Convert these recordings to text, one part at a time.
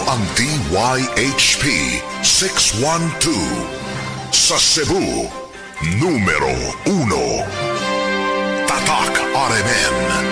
Ang DYHP 612 sa Cebu, numero 1. Tatak RMN.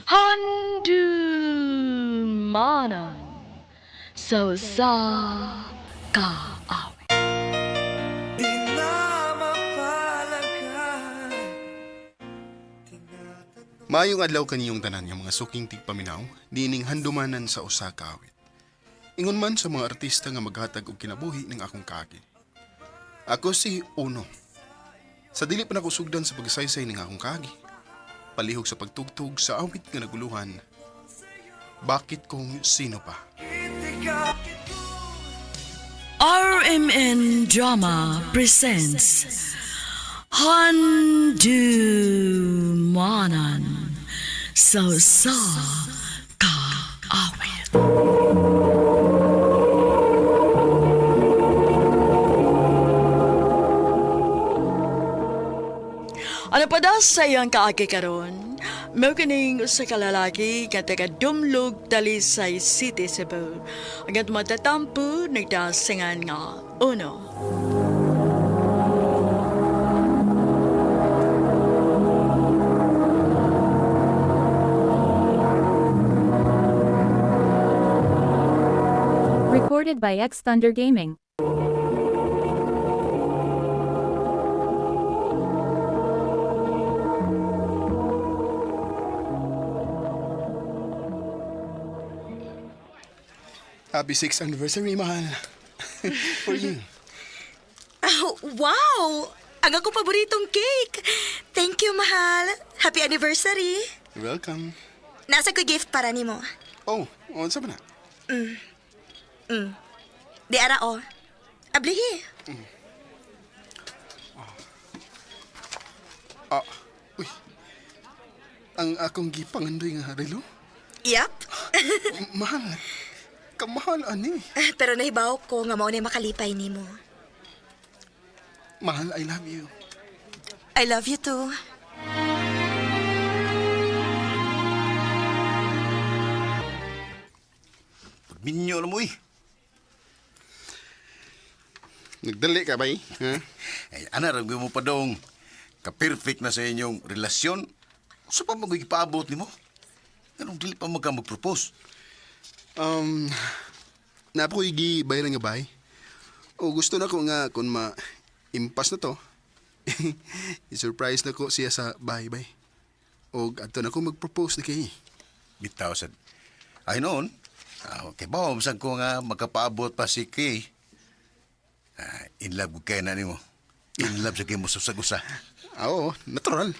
Handumanan sa usa ka awit. Maayong adlaw kaniyong tanan nga mga suking tigpaminaw, niining handumanan sa usa ka awit. Ingon man sa mga artista nga maghatag og kinabuhi ning akong kaagi. Ako si Uno. Sa dili pa nako sugdan sa pagsaysay ning akong kaagi. Palihog sa pagtugtog sa awit nga naguluhan. Bakit kung sino pa? RMN Drama presents Handumanan sa usa ka awit. Ano pa daw sa iyang kaagi karon? Mao kining usa ka lalaki nga taga Dumlog, Talisay City, Cebu. Ang atong matatampo nagdasingan nga Uno. Recorded by X Thunder Gaming. Happy 6th anniversary, mahal. For you. Oh, wow! Ang akong paboritong cake! Thank you, mahal. Happy anniversary. You're welcome. Nasa ko gift para nimo. Oh, unsa ba na? Di ara o. Ablihi. Ah, uy. Ang akong gipangandoy nga relo? Yep. Mahal. Kamahal ani. Pero nahibaw ko nga mao na makalipay nimo. Mahal, I love you. I love you too. Pagminyo na mo eh. Nagdali ka ba eh? Ha? Ay, ana, ragbi mo pa dong. Ka-perfect na sa inyong relasyon. Sa pa mag-ipaabot ni mo? Anong dili pa magka mag-propose? Napo ko'y gibayaran nga bay. O gusto na ko nga kung ma-impas na to. I-surprise na ko siya sa bahay bay. O adto na ko mag-propose na kay. Bitaw sa... Ay noon, okay ba, umasag ko nga magkapaabot pa si Kay. In love ko kayo na nimo. In love sa kayo mo sa usa. Ah, oo, natural.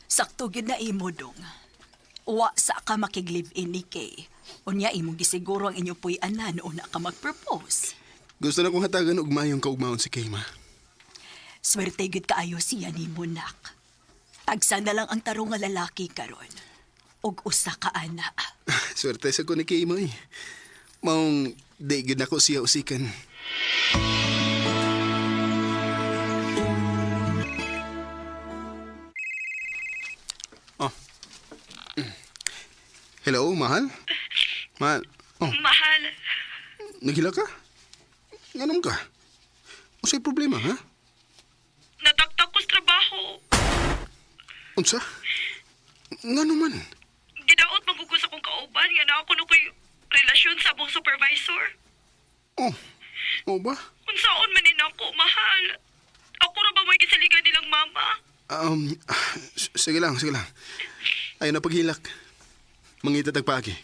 Sakto gyud na imo dong. Wa sa ka makig-live-in ni Kay. Unya imong gisiguro ang inyong puy-anan una ka mag-propose. Gusto na kong hatagan og mayong kaugmaon si Kay, ma. Swerte gyud kaayo siya nimo nak. Tagsa na lang ang tarong nga lalaki karon. Og usa ka ana. Swerte sa ko ni Kay, ma eh. Maong di gyud nako siya usikan. Oh. Hello, mahal? Mahal. Oh, Mahal, naghila ka? Nganong ka? Unsay problema, ha? nataktak ko sa trabaho. Unsa? Ngano man? Gidaot magugos akong kauban nga naa ko no ko'y relasyon sa among supervisor. Oh, oh ba? Unsaon man ni nako, mahal. Ako ra ba may gisaligan nilang mama? Sige lang, sige lang. Ayaw na paghilak. Mangita tagpaagi.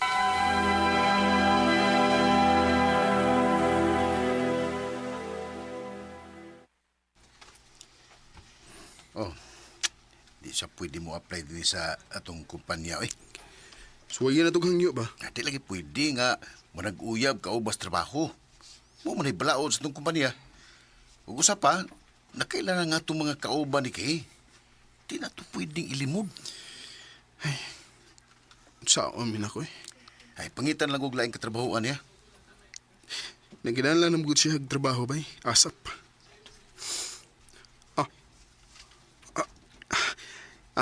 Oh, di siya pwede mo apply din sa atong kumpanya eh. Suwayan na itong hangyo ba? Di lagi pwede nga manag-uyab ka ubas trabaho. Mo man ay balaod sa itong kumpanya. Ug usa pa, nakailangan nga itong mga kauban ni Kay. Di na ito pwedeng ilimod. Sa amin ako eh. Ay, pangitan lang og laing katrabahoan niya. Nagkinahanglan na magud siya og trabaho bay. Asap. Ah. Ah.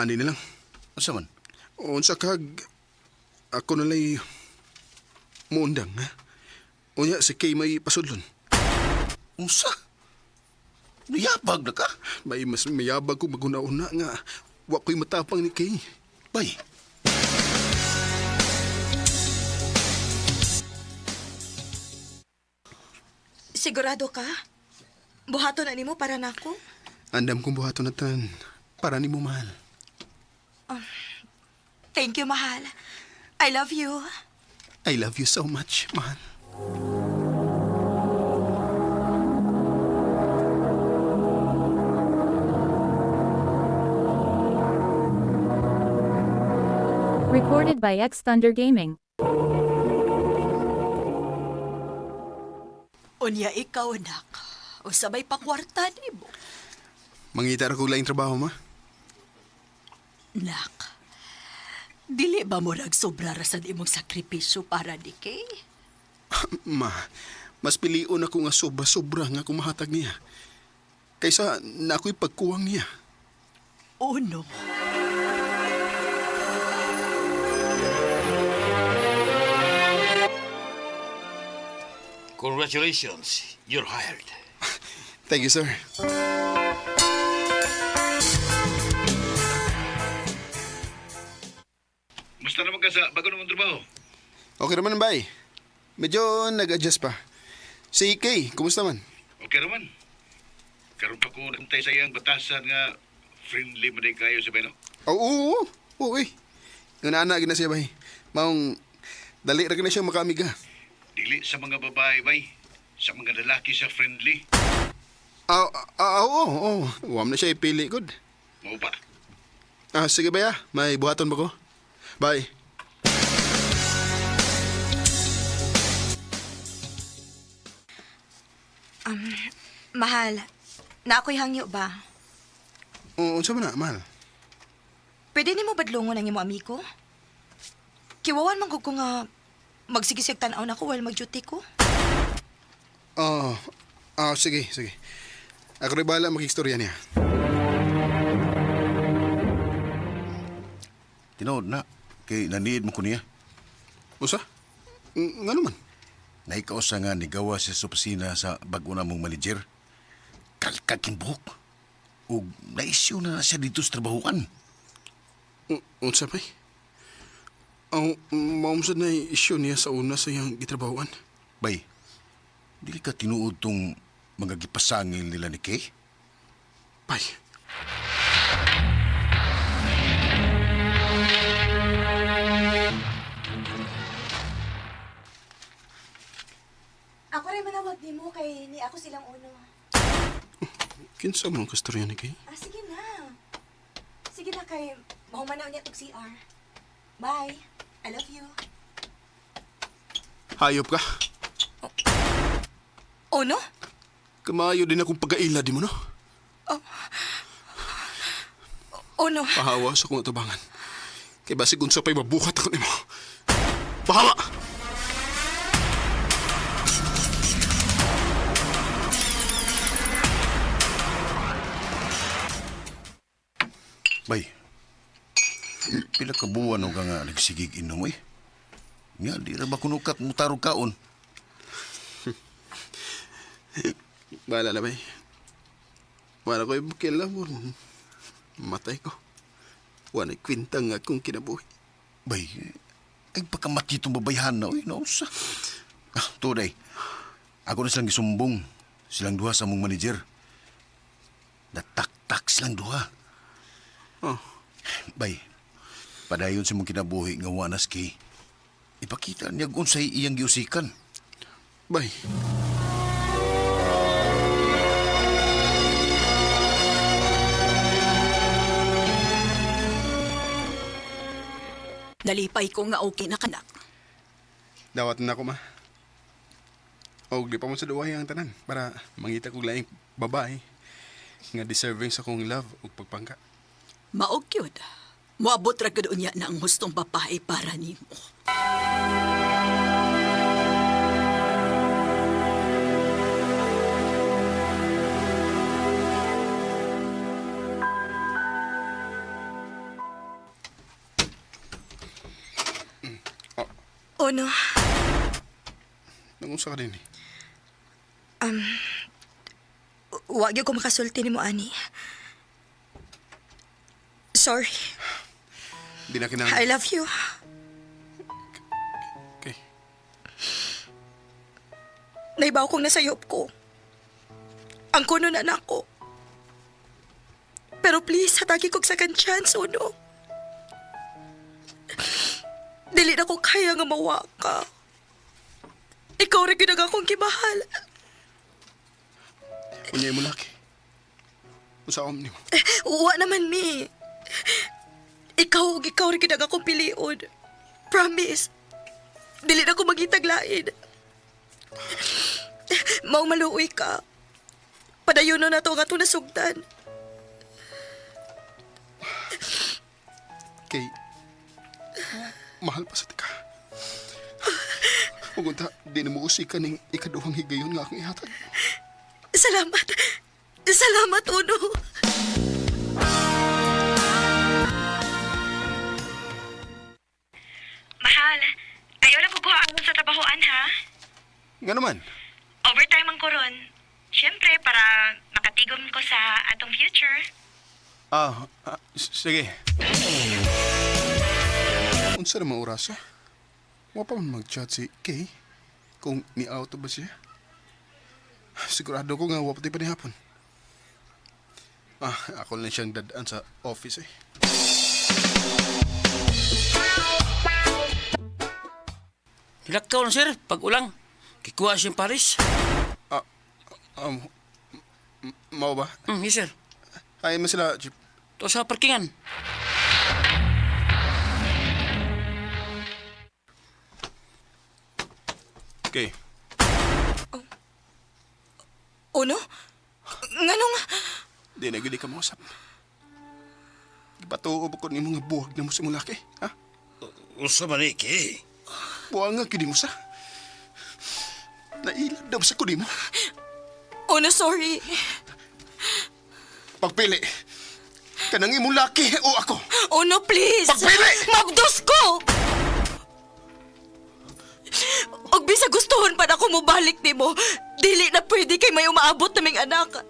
Ani na lang. Unsa man? Unsa kag ako nalay muundang ha? Unya si Kay may pasudlon. Unsa? Niyabag na ka? May mas mayabag ko maguna-una nga wa ko'y matapang ni Kay. Bay, Sigurado ka? Buhaton na nimo para nako? Andam kong buhaton na tan para nimo mahal. Thank you, mahal. I love you. I love you so much, mahal. Recorded by X Thunder Gaming. Unya ikaw, nak. Usa may pakwarta nimo. Mangita ra kog laing trabaho, ma. Nak, dili ba mo nagsobra ra sad imong sakripisyo para ni Kay? Ma, mas pilion ako nga sobra-sobra nga akong mahatag niya. Kaysa na ako'y pagkuwang niya. Uno. Congratulations, you're hired. Thank you, sir. Basta naman ka sa bago naman trabaho. Okay naman, bay. Medyo nag-adjust pa. Si Kay, kumusta man? Okay naman. Karon pa ko nagtay sa iyang batasan nga friendly man day kayo sa Beno. Oo, oo, oo. Oo, eh. Nga na gina siya, bay. Maong, dali ra gina siya makaamiga. Dili sa mga babae bay, sa mga lalaki sa friendly. Ah, ah, oo, oo. Wam na siya ipili, good. Mao ba? Ah, sige ba ya? May buhaton ba ko? Bye. Mahal, na ako'y hangyo ba? Oo, unsa man na, mahal? Pwede nimo badlongon ang imo amigo? Kiwawan man gud ko nga magsigisig tan-aw nako while mag-duty ko. Ah, ah, sige, sige. Ako rin bahala mag-istorya niya. Tinuod na kay naniid mo ko niya. Usa? Nga naman? Naikausa nga nigawa siya sa opisina sa bago na mong manager. Kalkag yung buhok. Ug naisyu na na siya dito sa trabahoan. Unsa pa eh? Ang maumsad na isyu niya sa una sa iyang gitrabahoan. Bay, dili ka tinuod tong mga gipasangil nila ni Kay? Bay. Ako rin manawag nimo kay ni ako silang uno. Kinsa man ang kastorya ni Kay? Ah, sige na. Sige na kay mahuman na unya tog CR. Bye. I love you. Hayop ka. Uno? Kamayo din akong pagkaila di mo, no? Uno. Pahawa sa akong atubangan. Kay basig unsa pa'y mabuhat ako nimo. Pahawa! Bay, pila ka buwan ka nga nagsigig inom eh. Nga, di ra ba kunukat mo tarog kaon? Bahala na, bay. Wala ko'y bukila mo. Matay ko. Wala kwinta nga akong kinabuhi. Bay, ay pagkamati itong babayhan na, uy, nausa. Ah, tuday. Ako na silang gisumbong. Silang duha sa mong manager. Nataktak silang duha. Oh, Bay, padayon sa mong kinabuhi nga wanas kay. Ipakita niya kung unsay iyang giusikan. bay. Nalipay ko nga okay na kanak. Dawat na ako, ma. Og di pa mo sa duwahi ang tanan para mangita kog laing babae nga deserving sa kong love ug pagpangka. Maog gyud. Moabot ra gyud unya na ang hustong babae para nimo. Ono, Nangunsa ka din eh. wa gyud ko makasulti nimo ani. Sorry. Di na kinang... I love you. Okay. Naibaw kong nasayop ko. Ang kuno na nako. Pero please, hatagi kog second chance, Uno. Dili na ko kaya nga mawa ka. Ikaw ra gyud ang akong gimahal. Unya mo laki. Usa om nimo. Uwa naman mi. Ikaw ug ikaw ra gyud ang akong pilion. Promise. Dili na ko magitaglain. Mao maluoy ka. Padayon na nato ang atong nasugdan. Kay mahal pa sa tika. Ug unta di na mo usik ka ning ikaduhang higayon nga akong ihatag. Salamat. Salamat, Uno. Mahal, ayaw lang kukuha sa trabahoan ha. Nga naman. Overtime ang koron. Siyempre, para makatigom ko sa atong future. Sige. Unsa naman oras ah? Wa pa man mag-chat si Kay kung ni-auto ba siya. Sigurado ko nga wa pa ni hapon. Ako lang siyang dadaan sa office eh. Nilakaw na sir, pag ulang. Kikuha siyang Paris. Um, mao ba? Yes sir. Ay, man sila, Chip. To sa parkingan. Kay, Uno? Nganong... di na gudi ka mausap. Gipatuo ba ko ni mga buwag na mo sa mulaki, ha? Usa man eh, Kay. Buwag nga gudi mo sa. Nailab daw sa kudi mo. Uno, sorry. Pagpili. Kanang imong laki o ako. Uno, please. Pagpili! Mabdos ko! Og bisa gustuhon pa na ako mobalik nimo, dili na pwede kay may umaabot naming anak.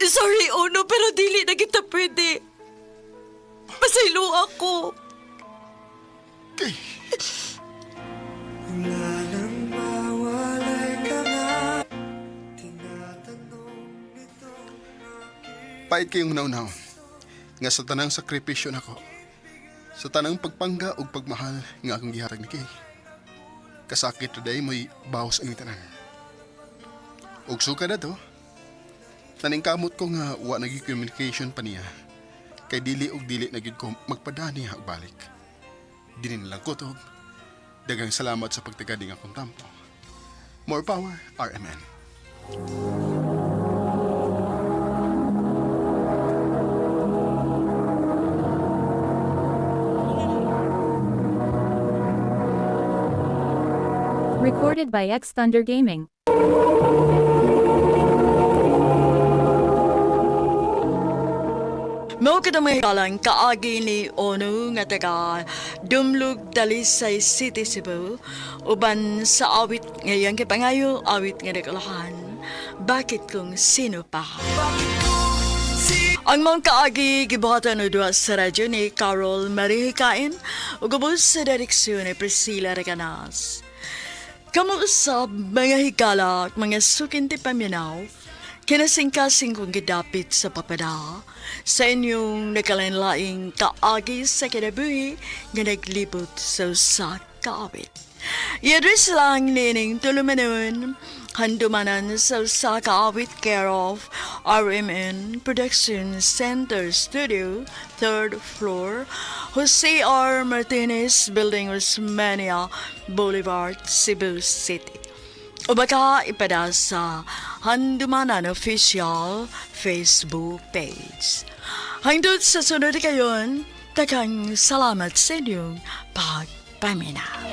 Sorry, Uno, pero dili na kita pwede. Pasaylo ako. Kay, pait kayong naunahon. Nga sa tanang sakripisyo nako. Sa tanang pagpangga ug pagmahal nga akong gihatag ni Kay. Kasakit today mo'y bawas ang tanan. Ug suka na to. Naningkamot ko nga wa nagi communication pa niya. Kay dili og dili na gyud ko magpadani og balik. Dinin lang ko to. Dagang salamat sa pagtagading akong tampo. More power, RMN. Recorded by X Thunder Gaming. Mao kita may kalang kaagi ni Ono nga taga Dumlog Talisay City, Cebu uban sa awit ngayang kipangayo awit nga nagkalahan. Bakit kung sino pa? Ang mga kaagi gibuhatan o duha sa radyo ni Carol Marihikain ug ubos sa direksyon ni Priscilla Recanas. Kamuusap mga higalak, mga sukinti paminaw, kinasingkasing kong gidapit sa papada sa inyong nakalain-laing kaagi sa kinabuhi nga naglibot sa usa ka awit. I-address lang nining tulumanon, handumanan sa usa ka awit care of RMN Production Center Studio, third floor, Jose R. Martinez Building, Osmania Boulevard, Cebu City. O baka ipada sa Handumanan Official Facebook page. Hangtod sa sunod kayon, takang salamat sa inyong pagpamina.